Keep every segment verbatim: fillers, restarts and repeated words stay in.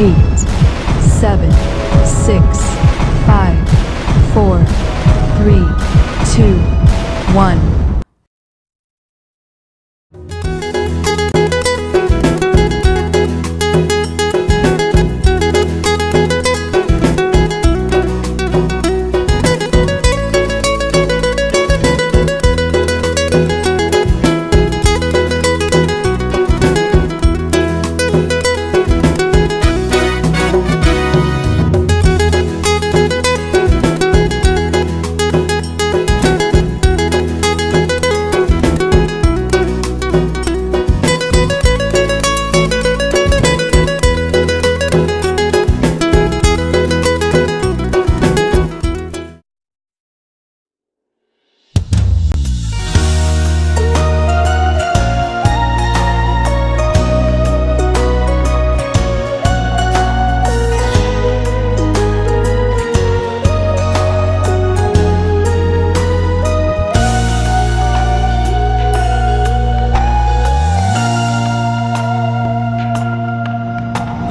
Eight, seven, six, five, four, three, two, one.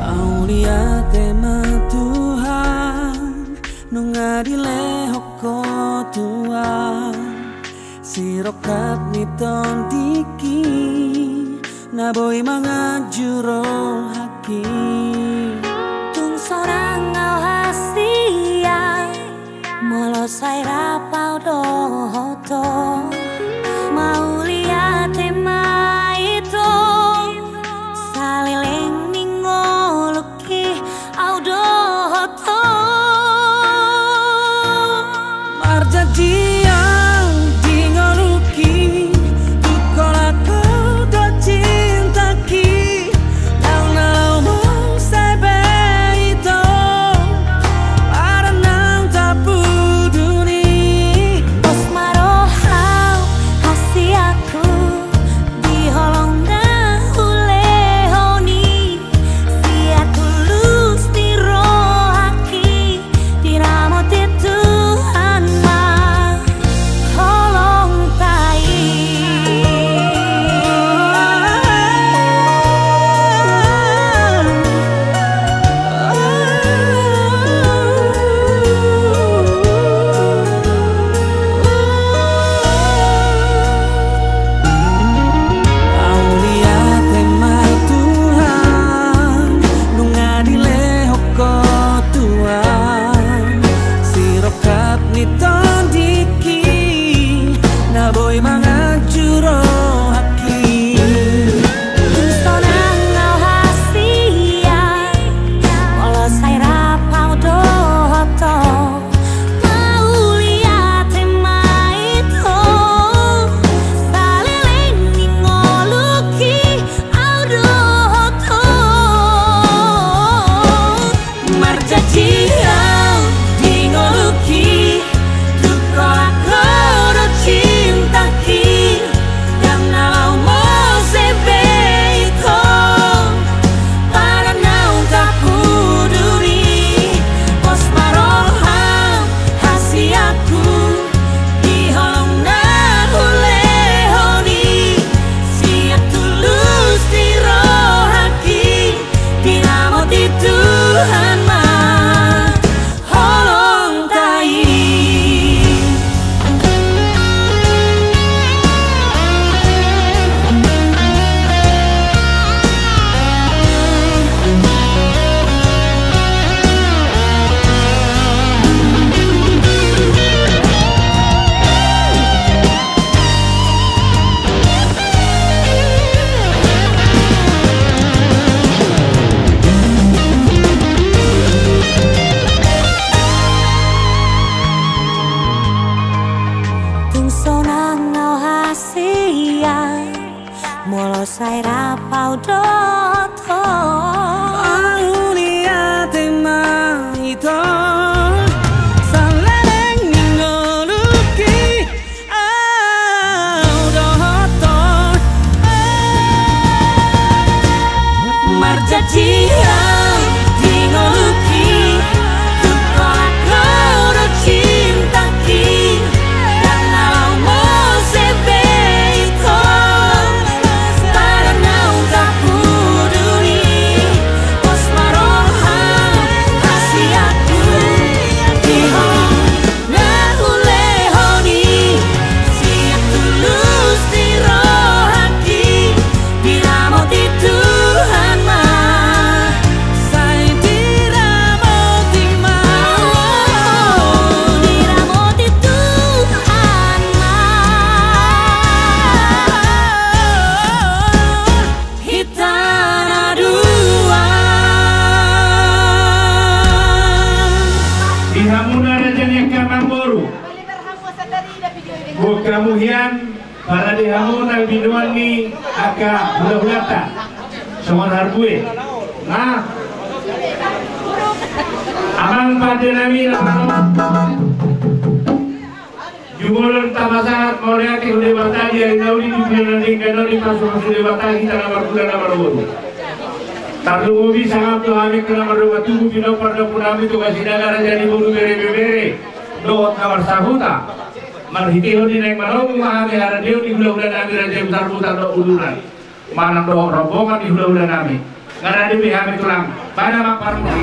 Mauliate ma Tuhan, nunga dilehon Ho Tuhan sirongkap ni tondingki, na boi manganju rohangki. Tung sonang au hasian, molo sai rap au dohot Ho. Mauliate ma i Ho, saleleng ni ngolungki au dohot Ho. Marjanji au di ngolungki, tung holan Ho do cintangki, ndang na laho muse be i Ho, padan naung tapuduni. Pos ma roham hasianku, di holong na hulehon i, sian tulus ni rohangki, diramoti Tuhan ma holongta i. Mauliate ma Tuhan, nunga dilehon Ho Tuhan sirongkap ni tondingki, na boi manganju rohangki. Tung sonang au hasian, molo sai rap au dohot Ho. Mauliate ma i Ho, saleleng ni ngolungki au dohot Ho. Marjanji au di ngolungki, tung holan Ho do cintangki, ndang na laho muse be i Ho, padan naung tapuduni. Pos ma roham hasianku, di holong na hulehon i, sian tulus ni rohangki, diramoti Tuhan ma holongta i. Tung sonang au hasian, molo sai rap au dohot Ho. Mauliate ma i Ho, saleleng ni ngolungki au dohot Ho. Marjanji au di ngolungki, tung holan Ho do cintangki, ndang na laho muse be i Ho, padan naung tapuduni. Pos ma roham Hulahulanta songon harbue. Nah, amang pande nami na, jumolo tapasahat mauliate tu Debata di ari na uli, di bulan na denggan on, dipasupasu Debata hita na marhula na marboru. Tarlumobi sangap tu hami angka na mardongan tubu, pinompar ni ompu nami Toga Sinaga, raja ni boru, bere, ibebere dohot na marsahuta. Marhitehon i naeng manomu ma hami harandeon ni hulahula nami Raja Butarbutar dohot udunan manang dohot rombongan ni hulahula nami. Nga rade be hami tulang. Bana ma parmudi.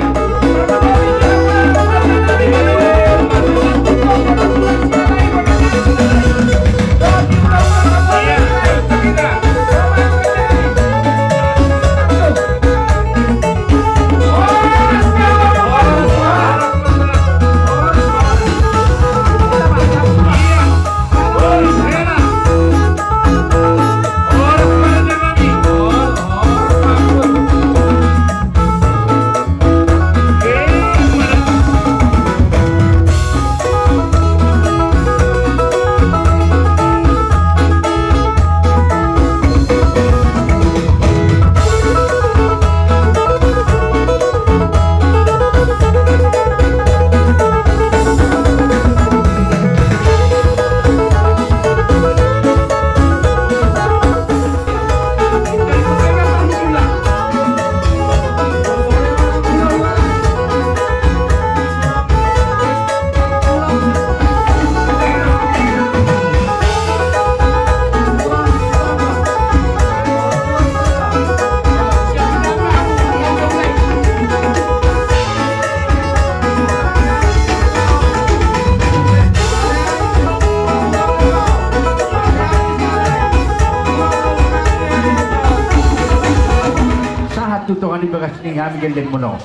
Sahat tu tonga ni bagas ni hami gellengmuna on.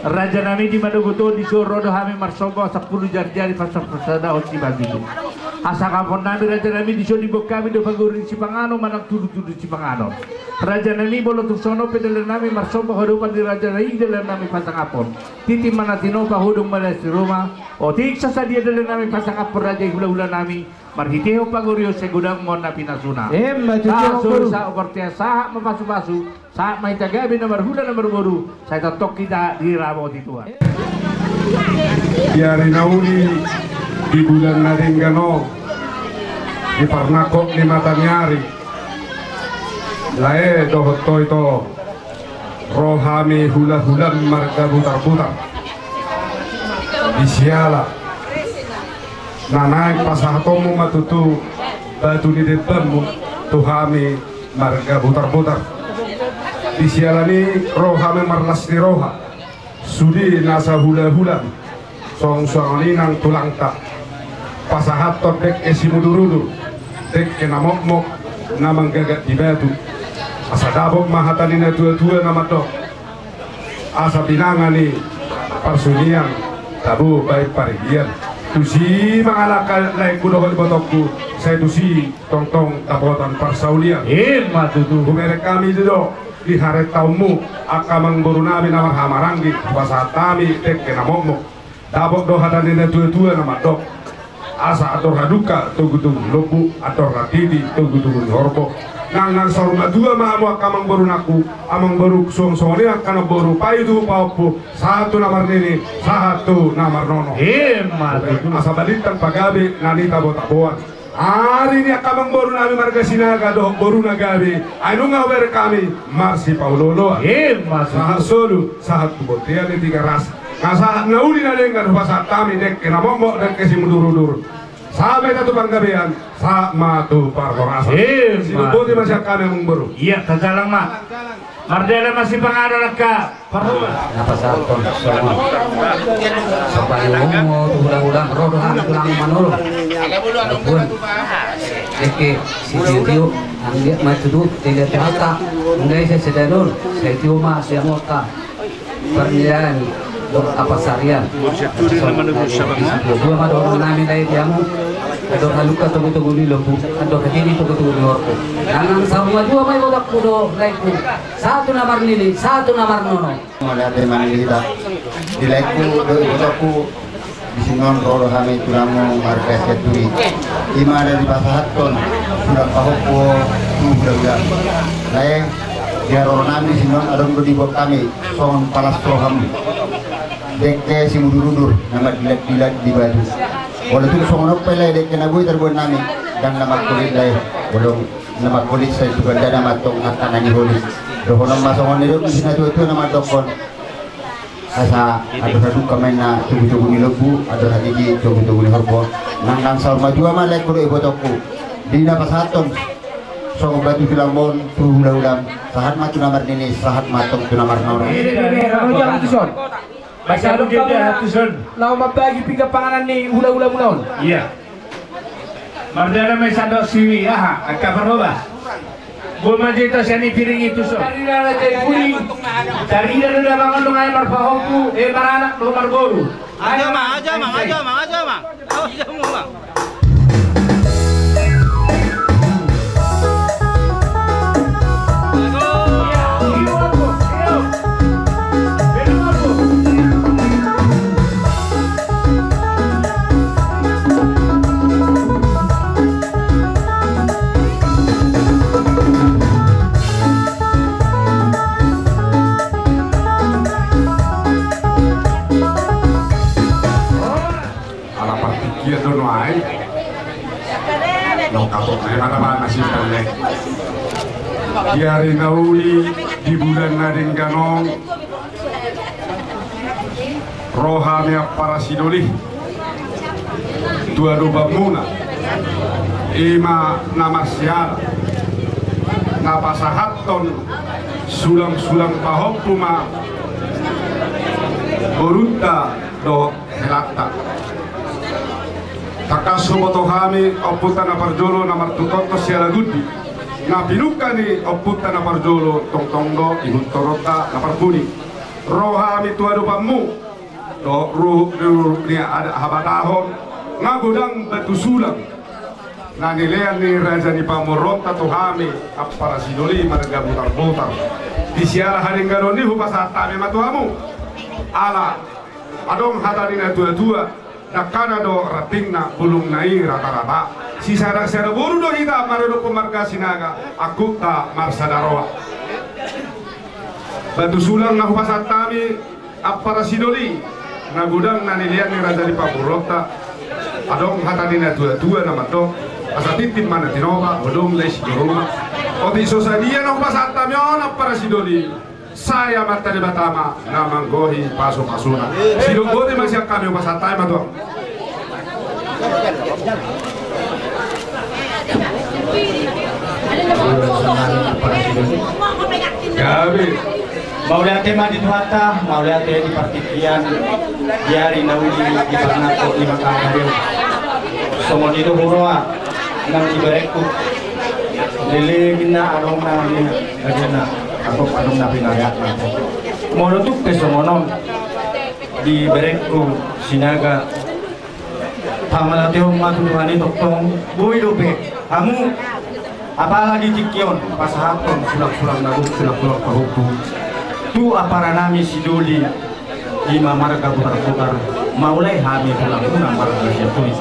Raja nami, di madogot on dison ro do hami marsomba sampulu jarjari, pasampulu sada on di bagitu. Hasangapon nami raja nami, dison diboan hami do pagori ni sipanganon manang tudutudu ni sipanganon. Raja nami, molo tung songon on pe dalan nami marsomba hadopan ni raja nami, dalan nami pasangaphon. Tintin ma na tinopa, hodong ma na siroma. Otik so sadia dalan nami pasangaphon raja i hulahula nami. Marhitehon pagorion sai godang ma on na pinasuna. Emma tutu. Sahat solu, sahat ma partia, sahat ma pasupasu, sahat ma hita gabe na marhula na marboru, sai tongtong hita diramoti Tuhan. Di ari na uli, di bulan na denggan on, di parnangkok ni mata ni ari, lae dohot toito, ro hami hulahulam marga Butarbutar. Di siala na naeng pasahatonmu ma tutu batu ni dembanmu tu hami marga Butarbutar. Di siala ni i ro hami marlas ni roha, sude nasa hulahulam, songon songon i nang tulangta. Pasahathon dengke simudurudur, dengke na mokmok, na manggagat di batu. Asa dapot ma hata ni natuatua na mandok: Asa pinangan ni parsunian, tabo baen parigian. Tusi mangalangka laengku dohot ibotongku, sai tusi tongtong dapotan parsaulian. Emma tutu. Hubereng hami do di harentaonmu angka amangboru nami na marhahamaranggi, hupasahat hami dengke na mokmok. Dapot do hata ni natuatua na mandok: Asa andor halumpang togutogu ni lombu, andor hatiti togutogu ni horbo. Nang nang saur matua ma hamu angka amangboru nangku, amangboru songon songon i angka namboru, paituhu paompu, sahat tu na marnini, sahat tu na marnono. Emma tutu. Asa balintang pagabe na nitabo-taboan. Ari ni angka amangboru nami marga Sinaga dohot boru na gabe, ai nunga hubereng hami marsipaolooloan. Emma tutu. Sahat solu, sahat tu bontean ni Tigaras. Nga sahat na uli na denggan hupasahat hami dengke na mokmok, dengke simudurudur. Sahat ma hita tu panggabean, sahat ma tu parhorasan. Emma. Siboboto ma sian hami amangboru. Ia, tajalang ma. Mardalan ma sipanganon angka parhobas. Na pasahathon songon. Sapayo tu hulahulam, ro do hami tulang manolo. Buan. Dengke sitiotio, anggiat ma tutu tele tu hata. Anggiat sai sedanon, sai tio ma siamun angka parniagaan dohot angka pansarian. Dua ma dohonon nami lae di hamu: Andor halumpang togutogu ni lombu, andor hatiti togutogu ni horbo. Nang nang saur matua ma ibotongku dohot laengku, sahat tu na marnini, sahat tu na marnono. Mauliate ma di hita, di laengku dohot ibotongku. Di sinon ro do hami tulangmu marga Sianturi. I ma na dipasahathon sulang pahompu tu hulahula. Lae, di haroro nami di sinon adong do dibuat hami songon palas rohamu. Dengke simudurudur na mardilatdilat di batu. Olo, tung songon on pe lae, dengke na boi tarbuat nami, ndang na mangkolit lae. Olo, na mangkolit sai tu gandana ma antong angka na niholi. Dohonon ma songon nidok ni natuatua na mandokkon. Asa andor hadungka ma inna togutogu ni lombu, andor hatiti togutogu ni horbo. Nang nang saur matua ma laengku dohot ibotongku. Di na pasahathon songon batu tulang on tu hulahulam, sahat ma tu na marnini, sahat ma antong tu na marnono. Ede, ede, ede, ede, ede, ede, ede. Baca dulu dia, Tuson. Laho mambagi pinggan panganan ni hulahulamuna on. Iya. Mardana ma i sandok siwi, aha, angka parhobas. Boi ma jeta sian i piring i, Tuson. Tarida do damang on dongan i marpahompu, eh, maranak dohot marboru. Ajo ma, ajo ma, ajo ma, ajo ma. Ala partingkian do nuaeng. Nongkapok na i mata panas i pale. Di ari na uli, di bulan na denggan on, ro hami ampara sidoli tu adopanmuna. I ma na marsiala na pasahathon sulangsulang pahompu ma borunta dohot helanta. Tangkas huboto hami ompunta na parjolo na martungkothon siala gundi. Na pinungka ni ompunta na parjolo tongtong do ihuntoronta na parpudi. Ro hami tu adopanmu dohot ruhut ni ruhut ni adat habatahon na godang batu sulang na nilean ni raja ni pamoruonta tu hami ampara sidoli marga Botarbotar. Di siala hadengganon i hupasahat hami ma tu hamu. Ala adong hata ni natuatua, dangkana do rantingna, bulungna i ratarata. Sisada-sada boru do hita maradophon marga Sinaga, angkup ta marsada roha. Batu sulang na hupasahat hami ampara sidoli na godang na nilean ni raja ni pamoruonta. Adong hata ni natuatua na mandok, asa tintin ma na tinopa, godang lae sitoruna. Otik so sadia na hupasahat hami on ampara sidoli, sai Amanta Debata ma na manggohi pasupasuna. Sidok boti ma sian hami, hupasahat hami ma tu hamu. Gabe. Mauliate ma di Tuhanta, mauliate di partingkian, di ari na uli di parnangkok ni mangkatai. Songon i do huroha nang di berengku. Leleng ninna adong na ni agena, atau adong na pinariak na. Molo tung pe songon on di berengku Sinaga, pamauliateon ma tu Tuhan i tongtong, boi dope hamu apala di tingki on pasahathon sulangsulang na gok, sulangsulang pahompu tu ampara nami sidoli, i ma marga Botarbotar, mauliate hami tu hamuna marga Sianturi.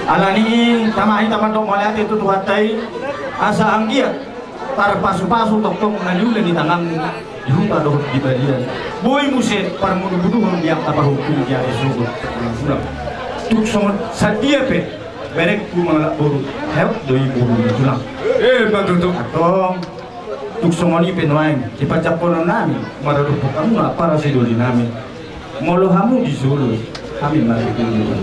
Alani i tama hita mandok mauliate tu Tuhanta i, asa anggiat tarpasupasu tongtong na niula ni tanganmu di huta dohot di balian. Boi muse parmudubuduhon di angka pahompu di ari sogot. Tung songon sadia pe berengku mangalap boru, heot do i boru ni tulang. Eh, patutu. Antong tung songon i pe nuaeng, sipanjangkonon nami maradophon hamu ampara sidoli nami. Molo hamu di jolo, hami ma di jolo.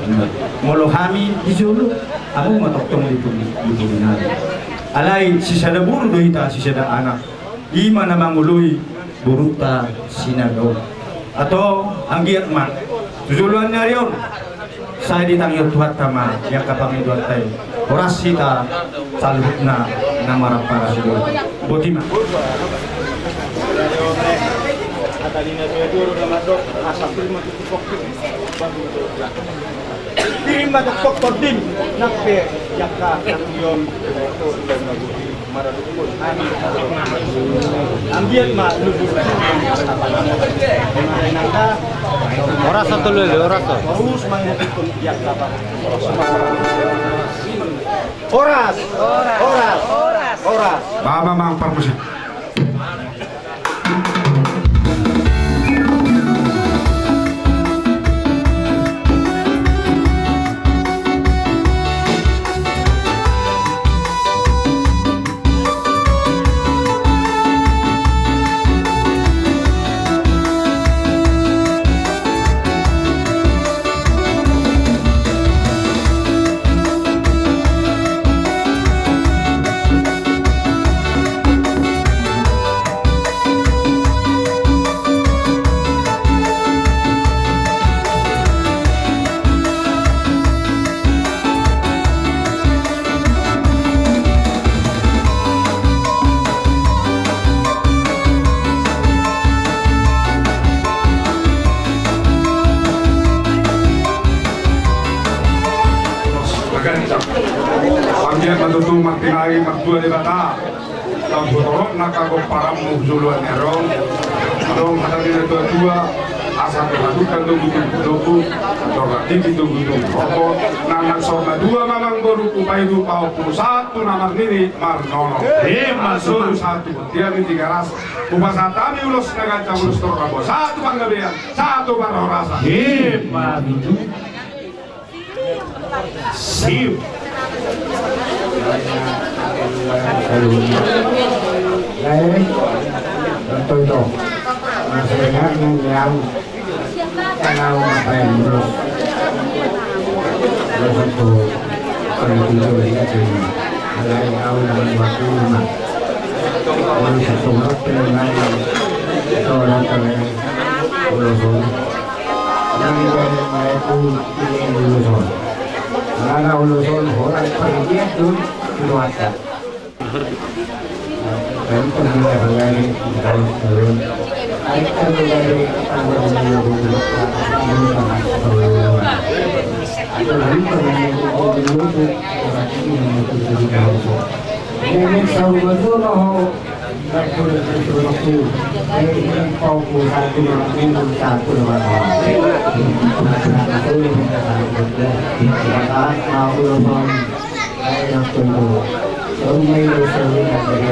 Molo hami di jolo, hamu ma tongtong di pudi, di pudi nami. Alai sisada boru do hita, sisada anak. I ma na mangoloi borunta Sinaga on. Antong anggiat ma tu joloan ni ari on, sai ditangihon Tuhanta ma di angka pangidoanta i. Horas hita saluhutna na marampara sidoli. Boti ma. Asa pir ma tu pokok. Pir ma tu pokok dim. Nang pe jaka nang ion. Horas satu lele, horas satu. Horas, horas, horas. Mama mang parmusik. Anggiat ma tutu martinangi martua Debata. Tau torop na kagomparanmu joloan ni ari on. Adong hata ni na tua-tua, asa torang tukan do gutu-gutu, torang titi do gutu rokok, nang nang sor na dua mamang boru, upai du pahompu satu na marnini marnono. Ima tutu. Satu bontean ni Tigaras, hupasahat hami ulos na ganjang, ulos torop, satu panggabean, satu parhorasan. Ima tutu. Sip. Baik, betul itu. Masih ingat nih yang kenal apa yang terus. Terus itu, kalau itu ingat ini. Alai au na manguaku ma. Ulos satu waktu dengan seorang kalian ulos. Nang dari mereka ini ulos on. Nang ulos on, orang pergi itu keluarga. Dan pernah dari dari dari dari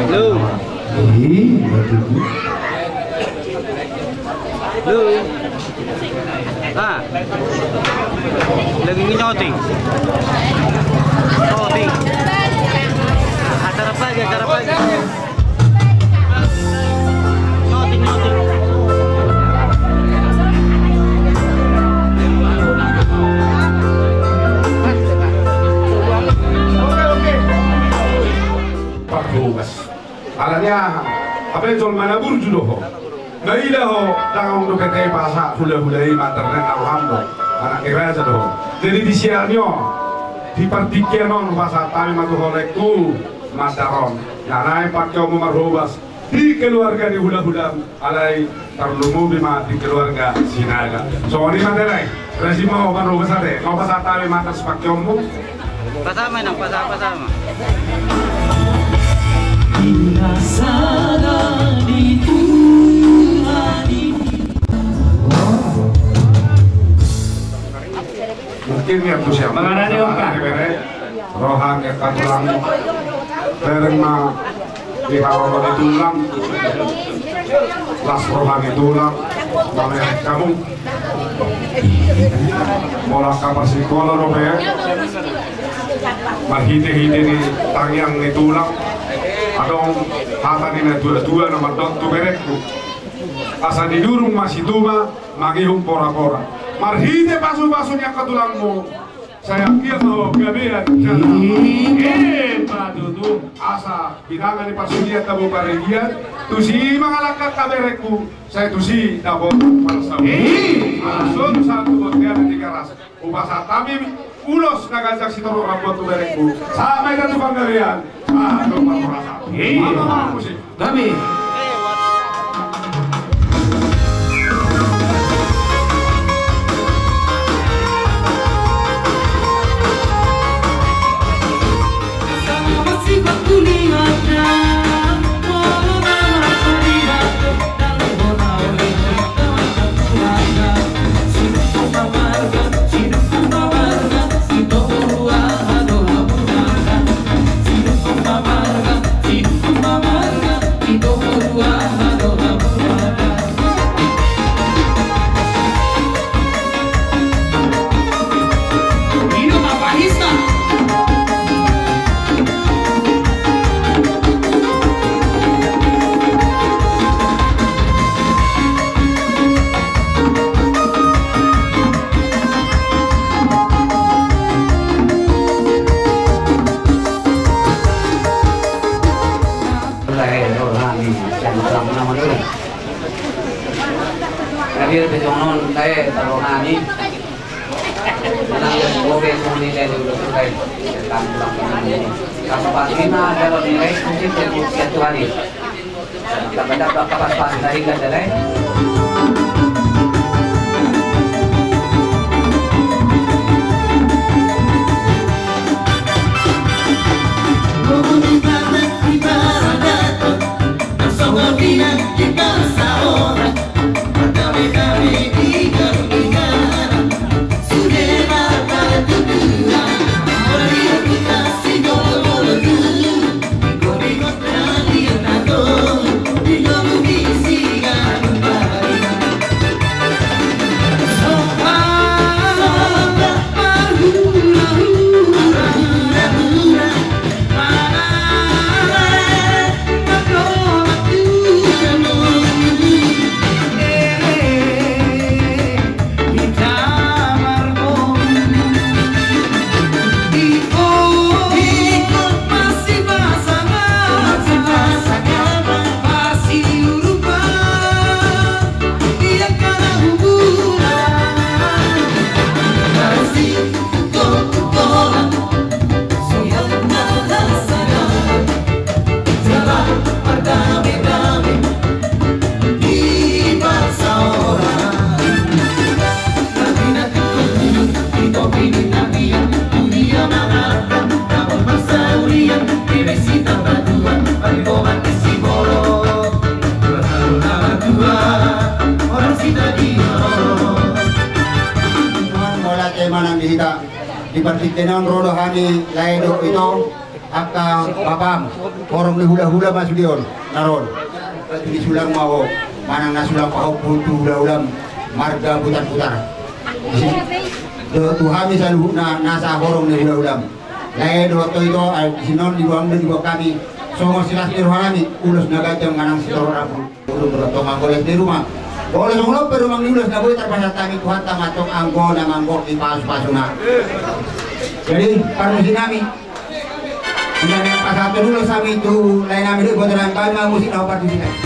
Lu. Lu. Ah. Lagi nyoting. Nyoting. Acara pagi, acara pagi. Nyoting, nyoting. Oke, oke. Pak Humas. Alani aha? Hape jolma na burju do ho. Naila ho, dang adong dope tahe pasa hulahula i, mantar na roham do. Anak ni raja do ho. Jadi di sian i on, di partingkian on, hupasahat hami ma tu ho laengku, mandar on. Nang naeng pangkeonmu marhobas di keluarga ni hulahulam, alai tarlumobi ma di keluarga Sinaga. Songon i ma te lae. Rajin ma ho marhobas ate. Nga hupasahat hami mandar sipangkeonmu. Pasama, Inang, pasama, pasama. Mungkin ya, tu siapa? Mengenai apa? Roha ni angka tulang. Bereng ma di haromo ni tulang. Las roha ni tulang. Mame kamu. Molo angka parsikola dope, marhitehite ni tangiang ni tulang, adong hata ni na tuatua na mandok tu berengku. Asa didurung masituma, mangihut porapora. Marhite pasupasu ni angka tulangmu, sai anggiat ma ho gabean jala. Ima tutu. Asa bidangan ni parsudian tabo parigian, tusi mangalangka angka berengku. Sai tusi dapot parsaulian. Asa solu satu bontean ni Tigaras. Hupasahat hami ulos na ganjang sitorop rambu tu berengku. Sahat ma hita tu panggabean. Sahat tu parhorasan. Ima tutu. Gabe. Pir pe jongon lae, taro nami. Manang bope songoni lae, di ulos lae. Tentang tulang pinang ini. Kaso pasti na, kalau nilai kunci dan bukti Tuhan ini. Dapat, dapat kapas-pas dari ganda lae. Mauliate ma nang di hita. Di partingkian on ro do hami lae dohot ito, angka bapam, horong ni hulahula ma sude on na ro on. Berarti di sulang ma ho, manang na sulang pahompu tu hulahulam marga Butarbutar. Di si-, dohot tu hami saluhutna nasa horong ni hulahulam. Lae dohot ito, ai di sinon diboan do diboan hami songon silas ni roha nami, ulos na ganjang manang sitorop rambu. Ulu berotong anggo les di rumah. Bolo songon on pe rumang ni ulos na boi tarpasahat hami Tuhanta ma tong anggo na manggok di pasu-pasuna. Jadi parmusik nami. Ina pasahat ulos hami tu lae nami dohot iboto nami, baen ma musik na parmusik nami.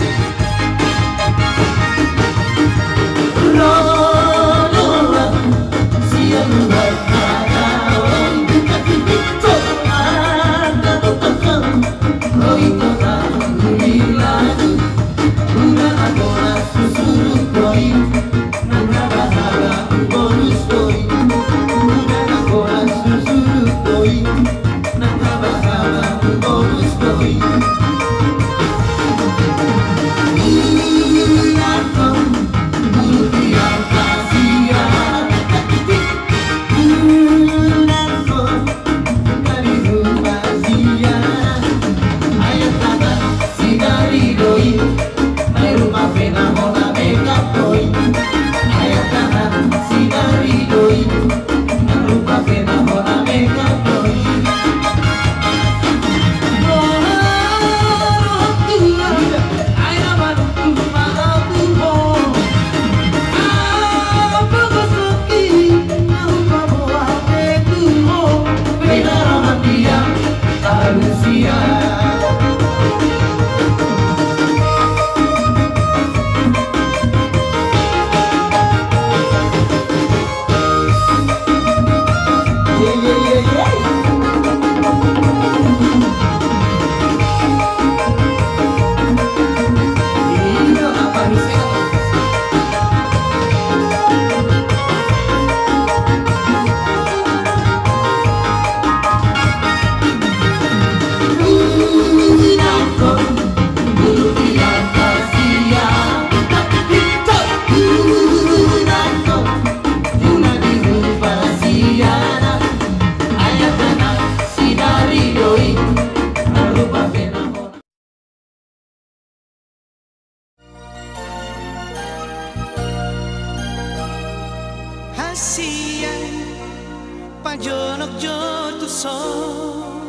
Hasian pajonok jo tuson,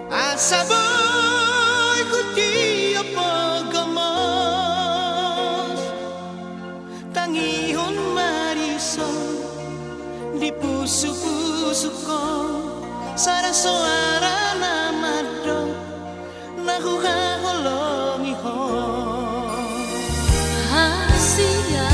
asa boi hutiop gomos. Tangihon ma dison di pusu-pusuhon sada soara na mandok na huhaholongi ho. Hasian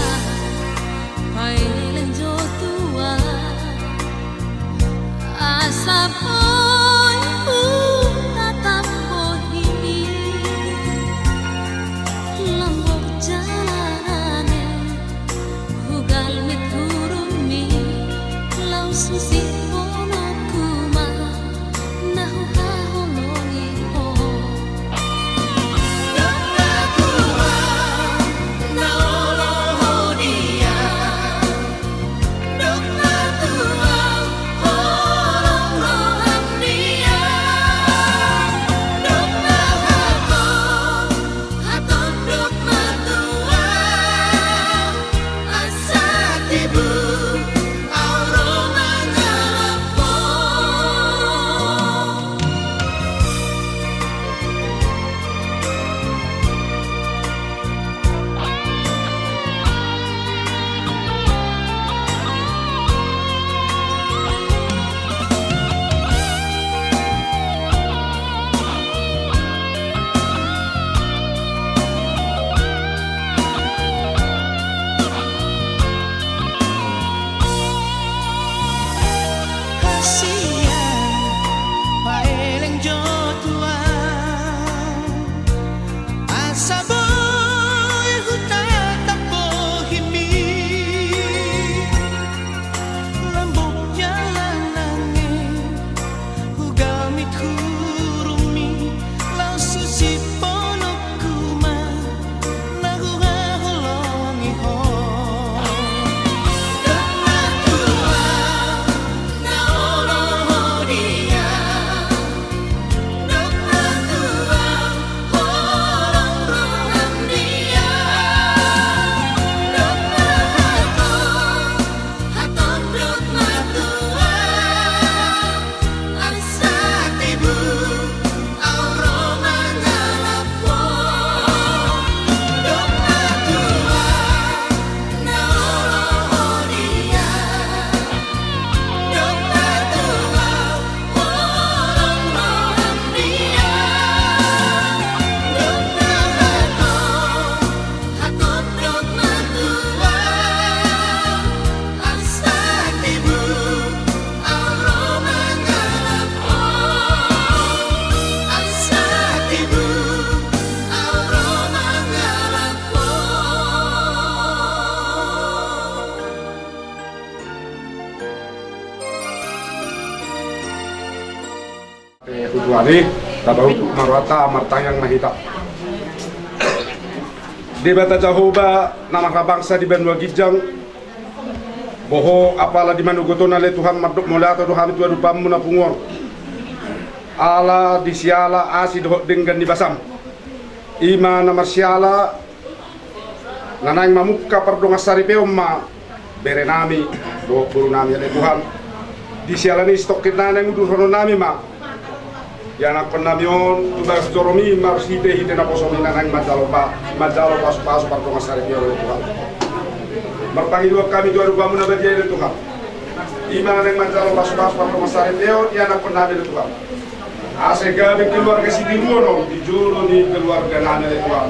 Tuhan i, tabauk ma rohanta, martangiang ma hita. Debata Jahowa na marhabangsa di banua ginjang, boha apala di manogot on ale Tuhan, mandok mauliate do hami tu adopanmu na pungu on. Ala di siala asi dohot denggan ni basam, i ma na marsiala na naeng mamungka pardongansaripeon ma berenami dohot borunami ale Tuhan. Di siala ni sitongkin na naeng udurhononnami ma ianakkonnami on tu bagas joromi marhitehite naposomi na naeng manjalo pa-, manjalo pasupasu pardongansaripeon ale Tuhan. Marpangidoan hami tu adopanmu na badia ale Tuhan, i ma na naeng manjalo pasupasu pardongansaripeon ianakkonnami ale Tuhan. Asa gabe keluarga sitiruon on di jolo ni keluarganami ale Tuhan.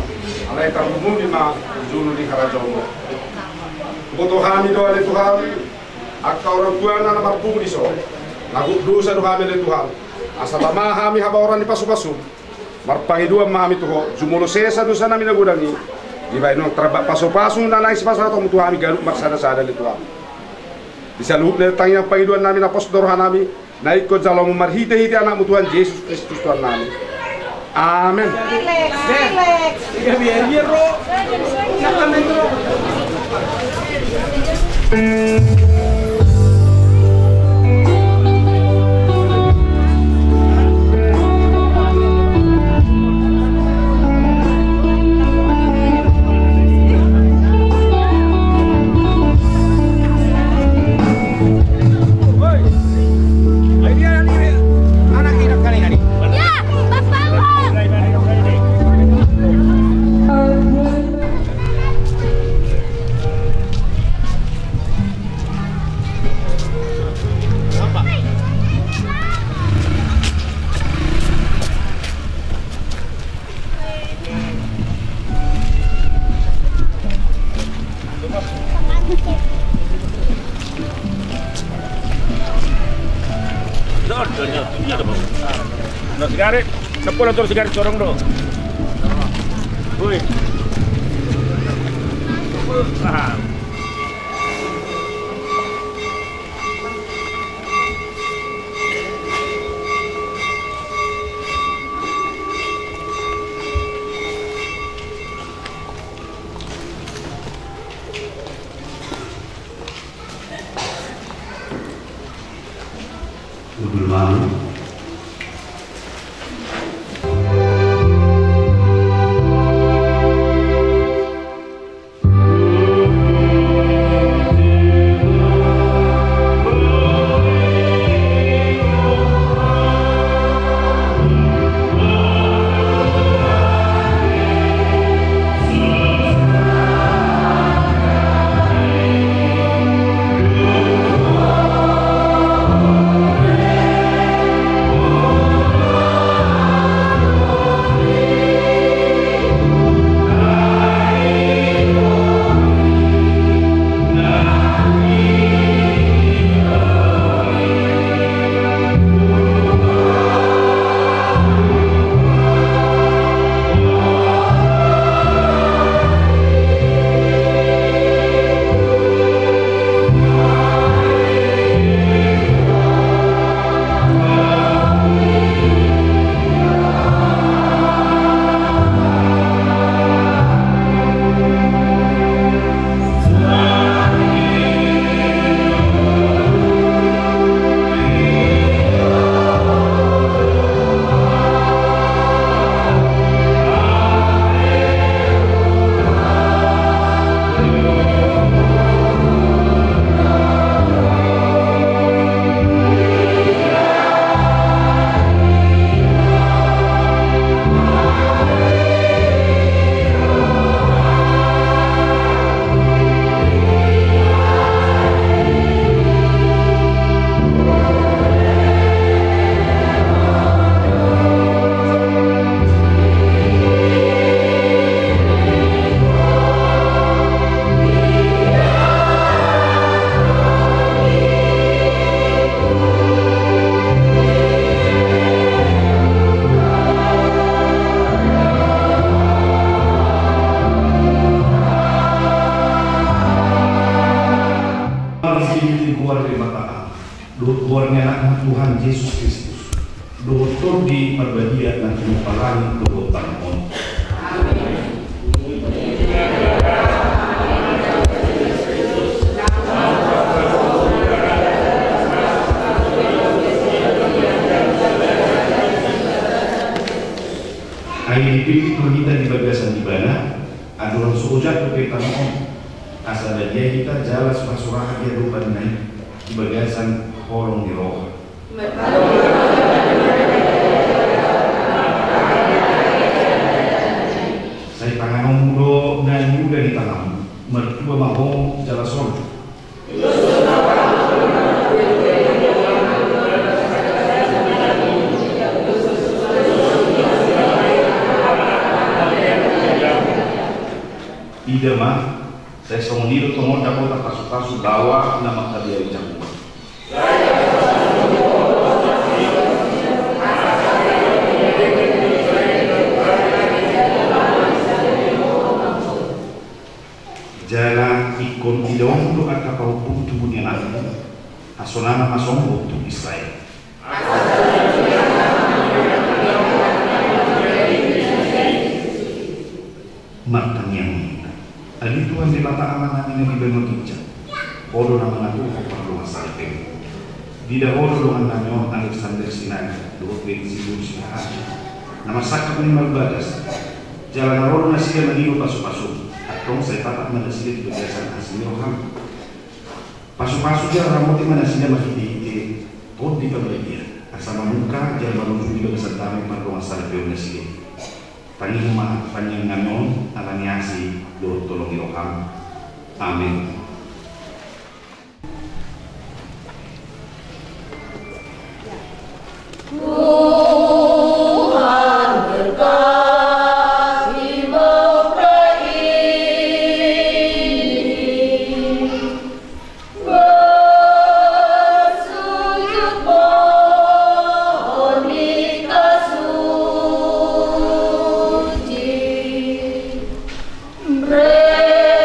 Alai tarlumobi ma di jolo ni harajaonmu. Huboto hami do ale Tuhan, angka orang tuana na marpungu dison, na gok dosa do hami ale Tuhan. Asa tama hami habaoran ni pasupasum. Marpangidoan ma hami tu Ho, jumolo sesa dosanami na godang i, dibahen on tarlambat pasupasu na naeng sipasahatonmu tu hami ganup marsadasada ale Tuhan. Di saluhut na tangiang pangidoannami na pos do rohanami, na ingkon jalomu marhitehite Anakmu Tuhan Jesus Kristus Tuhannami. Amen. Sigaret, sepuluh tuh sigaret corong do. Woi. Nah. Marsihi goar ni Debata, dohot goar ni Anakna Tuhan Jesus Kristus, dohot Tondi Parbadia na tumompa langit dohot tano on. Ai dipillit ma hita di bagasan Ibana, andorang so ojak dope tano on, asa badia hita jala so hasurahan di adopanna i di bagasan holong ni roha. Sai tanganonmu do na niula ni tanganmu, martua ma ho jala sonang. Ida ma, sai songon i do tongon dapotan pasupasu baoa na mangkabiari jabu. Jala ingkon idaon do angka pahompum tubu ni anakmu, hasonangan ma songon tu Israel. Martangiang ma hita. Ale Tuhan Debata Amanami na di banua ginjang, Ho do na mangaturhon pardongansaripeon. Diida Ho do dongannami on Alexander Sinaga dohot Benny Sibursi Haji, na marsangkap ni marubagas, jala na ro do nasida mangido pasupasum. Antong sai tatap ma nasida di bagasan asi ni roham. Pasupasu jala ramoti ma nasida marhitehite Tondi Parbadia, asa mamungka jala manujung di bagasan dame pardongansaripeon nasida. Tangihon ma tangiangnami on ala ni asi dohot holong ni roham. Amen. Tuhan berkati bangsa ini. Bersujud mohon di kasuci. Mereka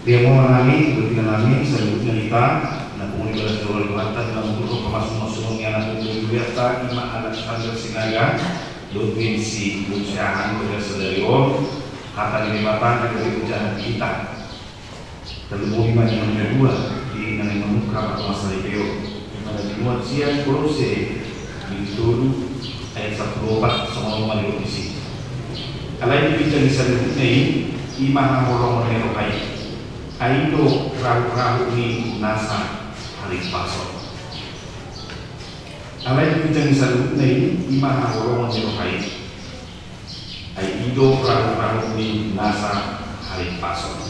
Di hamu amang nami, dohot inang nami, saluhutna hita na pungu ni bagas joro ni Tuhanta, di na mangurung pamasumasu ni anakna Julianta, i ma Alexander Sinaga, dohot Winsi Bung Siahaan, tu sadari on, hata ni Debata na gabe hujahati hita. Tarlumobi ma di na dua, di na mamungka pamasa ni Debata. Di na dimuat sian Kolose, bindu tolu, ayat sampulu opat, songon on ma didok disi. Alai di ginjang ni saluhutna i, i ma haholongon ni roha i. Ai i do rahut-rahut ni nasa halimpason. Alai di ginjang ni saluhutna i, i ma haholongon ni roha i. Ai i do rahut-rahut ni nasa halimpason.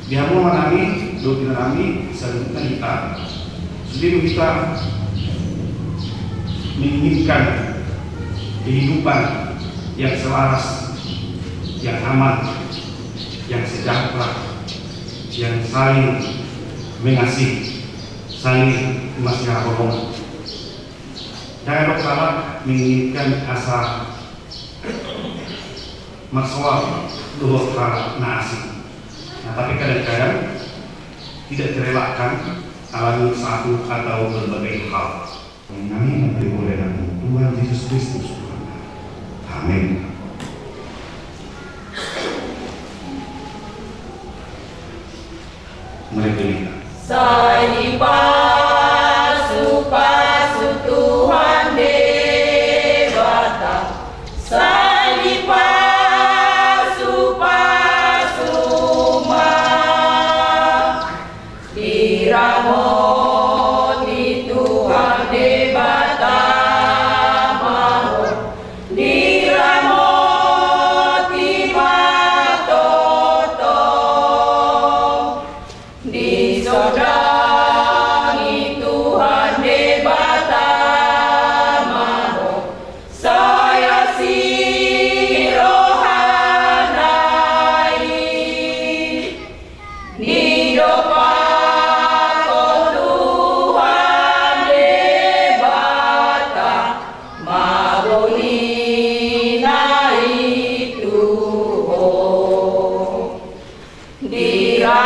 Di hamu amang nami, dohot inang nami, saluhutna hita, sude do hita menginginkan kehidupan yang selaras, yang aman, yang sejahtera, yang saling mengasihi, saling masihaholongan. Ndang adong halak menginginkan asa marsoal dohot halak na asing. Nah, tapi kadang-kadang tidak terelakkan alami satu atau berbagai hal. Kami memberi oleh Tuhan Yesus Kristus, Tuhan. Amin. Mari kita. Sai dipasupasu Tuhan Debata, sai dipasupasu ma, diramoti Tuhan Debata ma ho, diramoti ma toto. Disondangi Tuhan Debata ma ho, sai asi rohana i. Didompakkon Tuhan Debata ma bohina i tu ho. Diramoti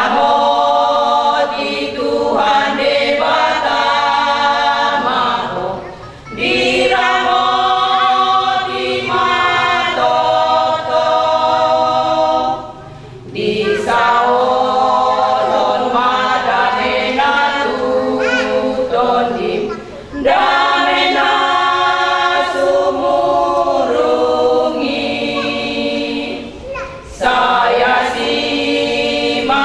Tuhan Debata ma ho, diramoti ma toto. Disaorhon ma damena tu tondim, damena sumurung i. Sai asi ma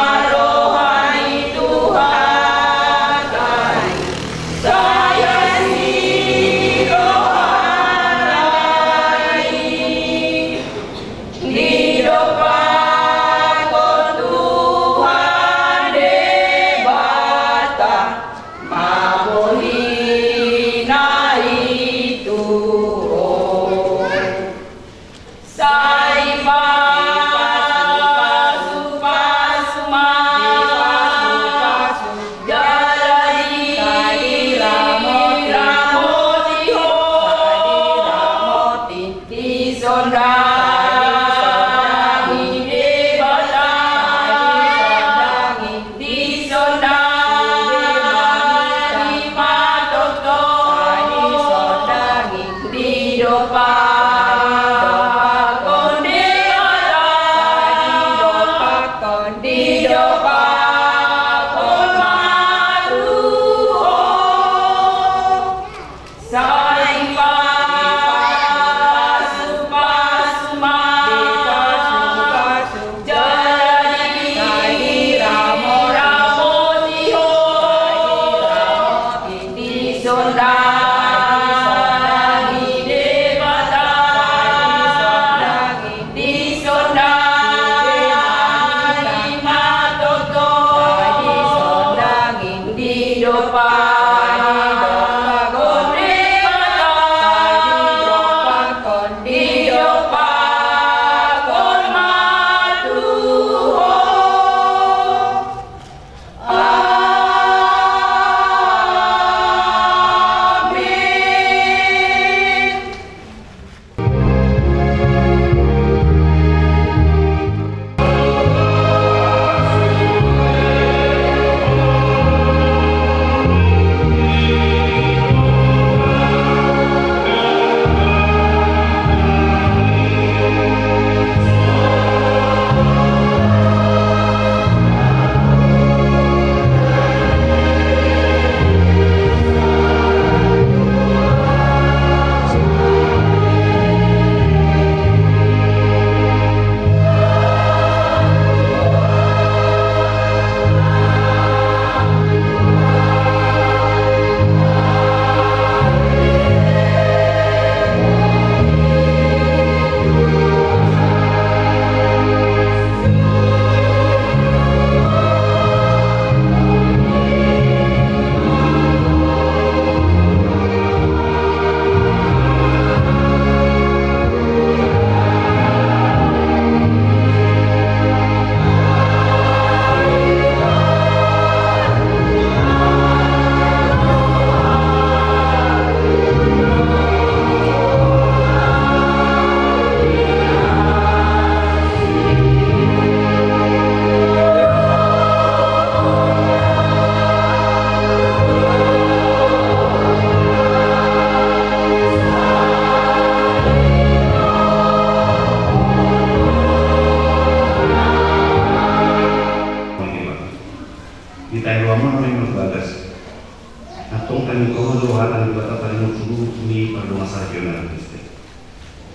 Mangkaholongi hata ni Debata taringot tu lulu ni pardongansaripeon ni halak Kristen.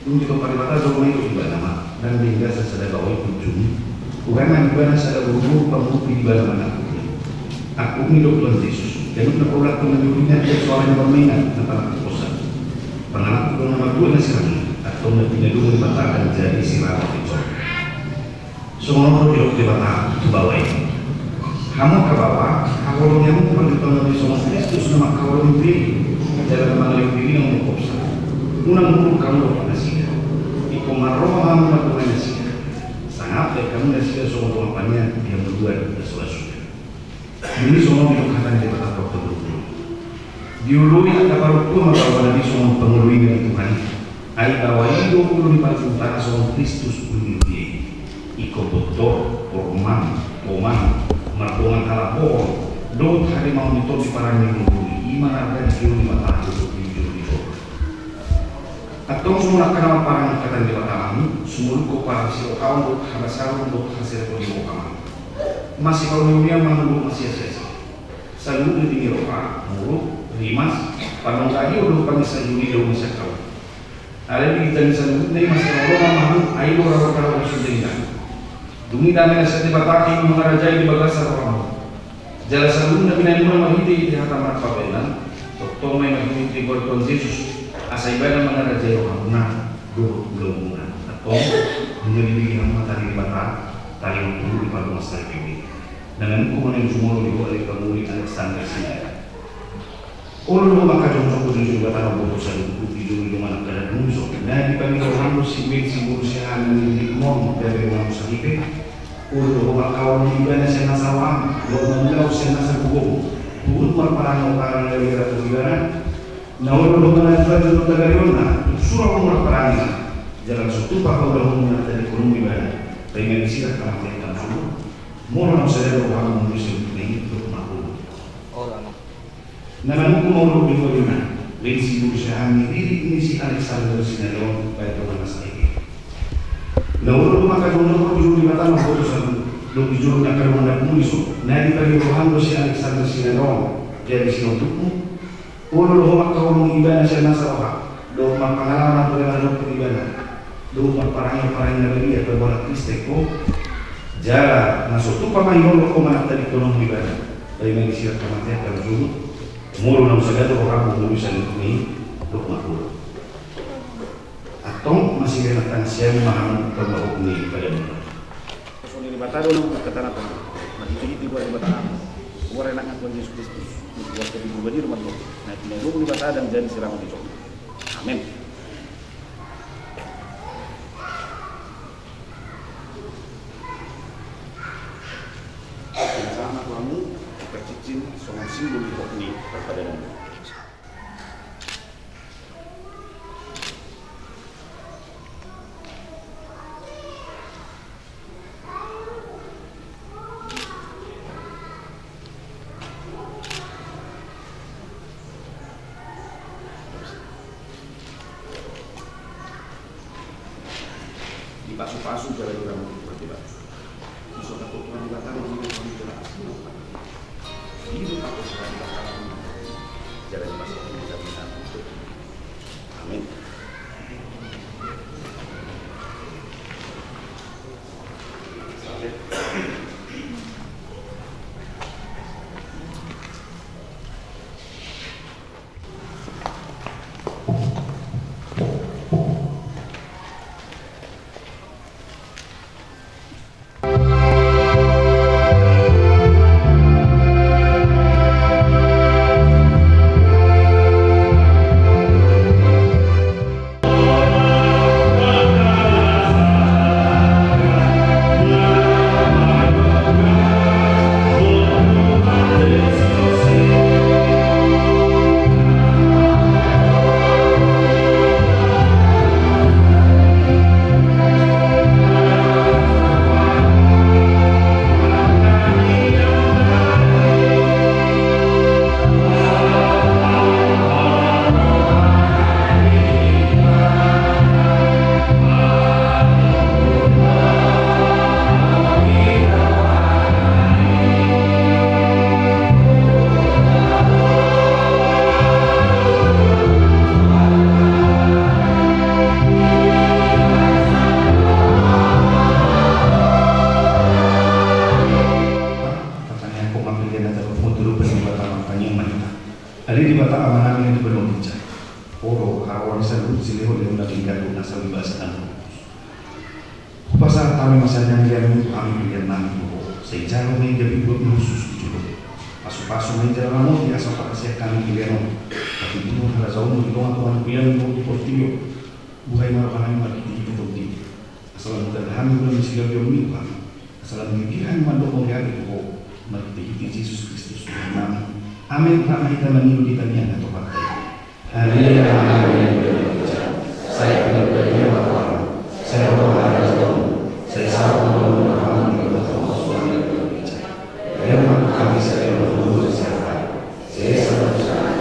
Dung ditopa Debata jolma i dohot ibana ma, ndang denggan sada baoa i punjung i. Hurang ma di ibana sada boruboru pangurung di ibana manangkupna. Angkupna i do Tuhan Jesus, ganup na paulakhon na di uringna, ia soara ni parmainan na panangkuponsa. Pangalangkup do na martua na sirang i, antong na pinadua Debata ndang jadi sirang na pinjol. Songon on do didok Debata tu baoa i. Hamu angka baoa, haholongi hamu pardongansaripeon ni Kristus na mangkaholongi be, jala na mangalehon dirina mangkophop. Unang muruk hamu dohot nasida. Ingkon marroha ma hamu mandongani nasida. Sangap bahen hamu nasida songon dongan panean di hangoluan na so ra suda. Dung i songon on didok hata ni Debata tu angka boruboru. Dioloi angka parompuan ma baoa na be songon pangoloina di Tuhan i. Ai baoa i do ulu ni pargogona songon Kristus ulu ni huria i. Ingkon bontor, pormang, pomang, mardongan halabohon, dohot hademaon ni Tondi parani ni hangoluan i, i ma na di jolo ni mata dohot di jolo ni toru. Antong songon angka na marparange hata ni Debata ma hamu, sumoluk do parsirohaon dohot habasaron dohot hasirepon ni roha ma hamu. Masipauli-ulian ma hamu dohot masiasiasi. Saluhutna tingki ni roha, muruk, rimas, panonggahion dohot panginsajoni do masiangkaon. Alai di ginjang ni saluhutna i masihaholongan ma hamu, ai do rarokaro na so denggan. Dung i dame na sian Debata i ma mangarajai di bagasan rohamu. Jala saluhutna binahenmuna marhitehite hata marpabahenan, tongtong ma i marhitehite goar ni Tuhan Jesus, asa ibana mangarajai rohamuna dohot ulaonmuna. Antong, nunga dibege hamu hata ni Debata taringot tu lulu ni pardongansaripeon i. Nanganku ma na jumolo di ho ale pangoli Alexander Sinaga. Olo do ho mangkajongjong tu jolo ni Debata mamboto saluhut di jolo ni dongan angka na pungu i, na dipangido roham do si Bensi boru Siahaan na nillikmon gabe donganmu saripe. Olo do ho mangkaholongi ibana sian nasa roham, dohot mangulahon sian nasa gogomu, huhut marparange omparan na boi rade tu ibana. Na olo do ho mangaturagi jolo tagareonna, tung sura ho marparange, jala so tupa haulahonmu na tadingkononmu ibana, paima disirang hamatean hamu suhut. Molo naung sada do roham mangulahon saluhutna i, dohot ma olo. Olo, Amang. Nanganku ma olo di ho inna, Bensi boru Siahaan ni diri ni si Alexander Sinaga on bahen dongan na saripe. Na olo do ho mangkajongjong tu jolo ni Debata mamboto saluhut, dohot di jolo ni angka dongan na pungu i, na dipangido roham do si Alexander Sinaga on gabe sinondukmu. Olo do ho mangkaholongi ibana sian nasa roham, dohot marpangalaman tu na mandokkon ibana, dohot marparange omparan na badia tu halak Kristen ho. Jala na so tupa ma hinorhon ho manang tadingkononmu ibana, paima disirang hamatean hamu suhut. Molo naung sada do roham mangulahon saluhutna i, dohot ma olo. Antong masirengan tangan sian ma hamu pambahok ni padamuan. Songon i Debata do na mangkatai hata na tongtong, marhitehite goar ni Debata Ama, goar ni Anakna Tuhan Jesus Kristus, goar ni Tondi Porbadia do margogo, na pinadua Debata ndang jadi sirang na pinjol. Amen. Sama tu hamu, pacincin songon simbol ni hok ni parpadanan. Dipasupasu jala diramu berarti, Pak. Masuk ke Tuhan di Batam, ini kami jelas. Ini Pak, sekarang di Batam. Jalan masuk ke Batam. Amin. Hami ma sian hami, hami pelean nami tu Ho. Sai jalo ma inda pinggan ni hushus di jolo. Pasupasu ma inda ramoti asa parhaseang hami pelean on. Tapi bunuh harajaonmu di tongatonga ni pelean ni Ho di portibi on. Buhai ma roha nami marhitehite Tondi. Asa lam hudalan hami ulaon ni silehononmu, Tuhan. Asa lam dipillit hami mandok mauliate tu Ho marhitehite Jesus Kristus Tuhan nami. Amen. Rap ma hita mangido di tangiang na topat. Haleluya. Sai pinarbadia ma roham, sai ro ma harajaonmu, sai saut ma ulaonmu di tongatonga suang ni na margereja. Lehon ma tu hami sadari on hangoluan siapari. Sesa ma tu hami.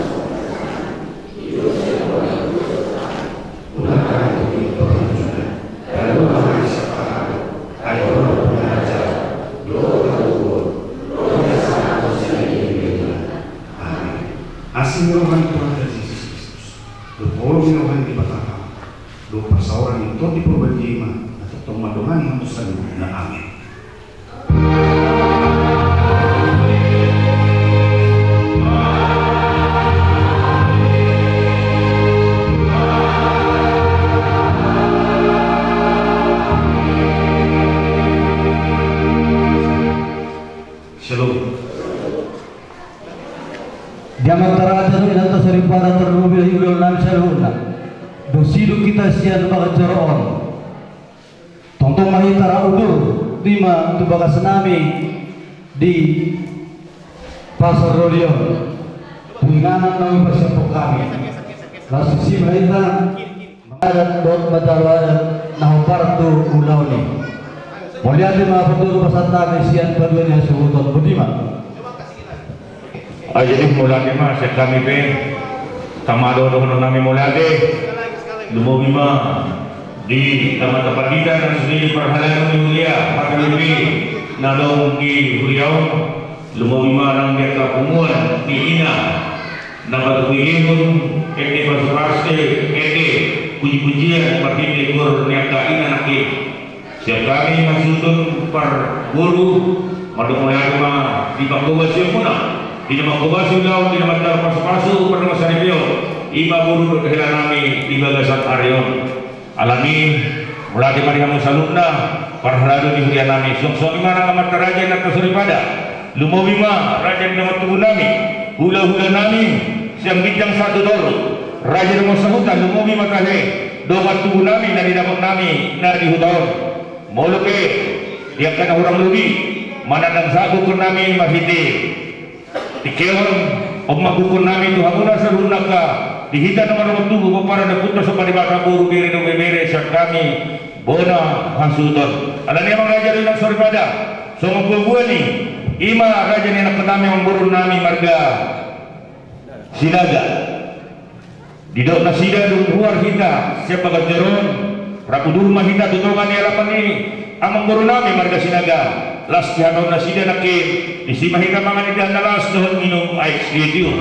Asi ni roha ni Tuhanta Jesus Kristus, dohot holong ni roha ni Debata Ama, dohot parsaoran ni Tondi Porbadia i ma na tongtong mandongani hamu saluhutna. Amen. Shalom. Di amanta raja dohot inanta soripada, tarlumobi di ulaon nami saluhutna. Dung sidung hita sian bagas joro on, tongtong ma hita rap udur, dima tu bagas nami di Pasar Doli on, tu inganan na hupasiaphon hami. Laos tusi ma hita mangadat dohot manjalo adat na hombar tu ulaon i. Mauliate ma partubu pasahat nami sian paduahon ni hasuhuton. Boti ma. Ai jadi mauliate ma sian hami pe, tama do dohonon nami mauliate. Lumobi ma di amanta pandita na sude parhalado ni huria, parhalado na adong di huria on. Lumobi ma nang di angka punguan ni ina na patupahon ende pasupasu, ende pujipujian marhite gor ni angka ina nangkin. Sian hami hasuhuton parboru, mandok mauliate ma di panghobasionmuna, di na manghobasi ulaon, di na manjalo pasupasu pardongansaripeon, i ma boru dohot hela nami di bagasan ari on. Alani, mauliate ma di hamu saluhutna, parhalado ni huria nami, suang songon i ma nang amanta raja, inanta soripada. Lumobi ma raja ni dongan tubu nami, hulahula nami sian ginjang sahat tu toru, raja dongan sahuta, lumobi ma tahe dongan tubu nami na dinamot nami na di huta on. Molo pe di angka na hurang lobi, manang ndang sahat gokhon nami marhite tingki on, on ma gokhon nami tu hamuna saluhutna angka di hita na mardongan tubu, pomparan ni Ompunta Debata, boru, bere dohot ibebere, sian hami bona hasuhuton. Alani amang raja dohot inang soripada, songon buabuan i, i ma raja ni anakkon nami, amangboru nami marga Sinaga. Didok nasida dung ruar hita sian bagas joro on, rap udur ma hita tu tonga ni alaman ni amangboru nami marga Sinaga. Laos dihatahon nasida nangkin, disi ma hita mangan indahan na las dohot minum aek sitiotio.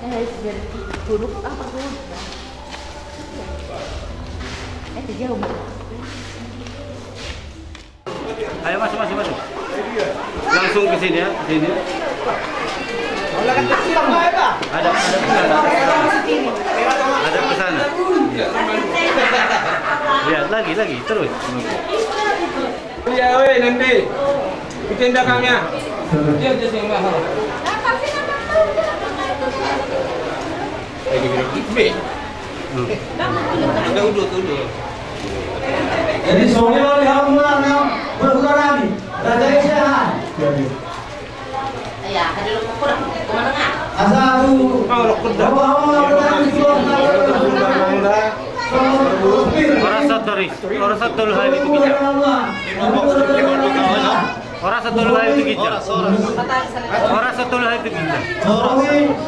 Eh, huruf apa tuh? Eh, jauh. Ayo, masuk, masuk, masuk. Langsung ke sini ya, ke sini. Ada, ada ke sana. Ada ke sana. Ya, lagi, lagi, terus. Iya, weh, nanti. Ikutin belakangnya. Udah, udah, udah. Jadi, soalnya kalau di halaman, berkurang lagi. Raja sehat. Iya, ada lu kurang. Kemana, Kak? Asal aku. Mau lo kuda. Ora satori, ora satori hal itu kita. Ora satori hal itu kita. Ora satori hal itu kita.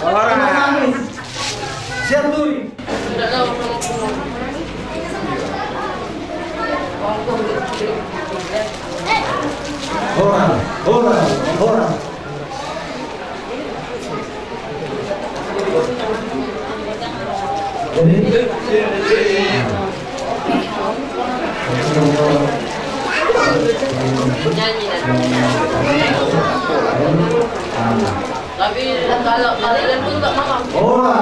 Ora. Siap, Turi. Ora, ora, ora. Jadi, tapi kalau kalian pun tak makan. Ora.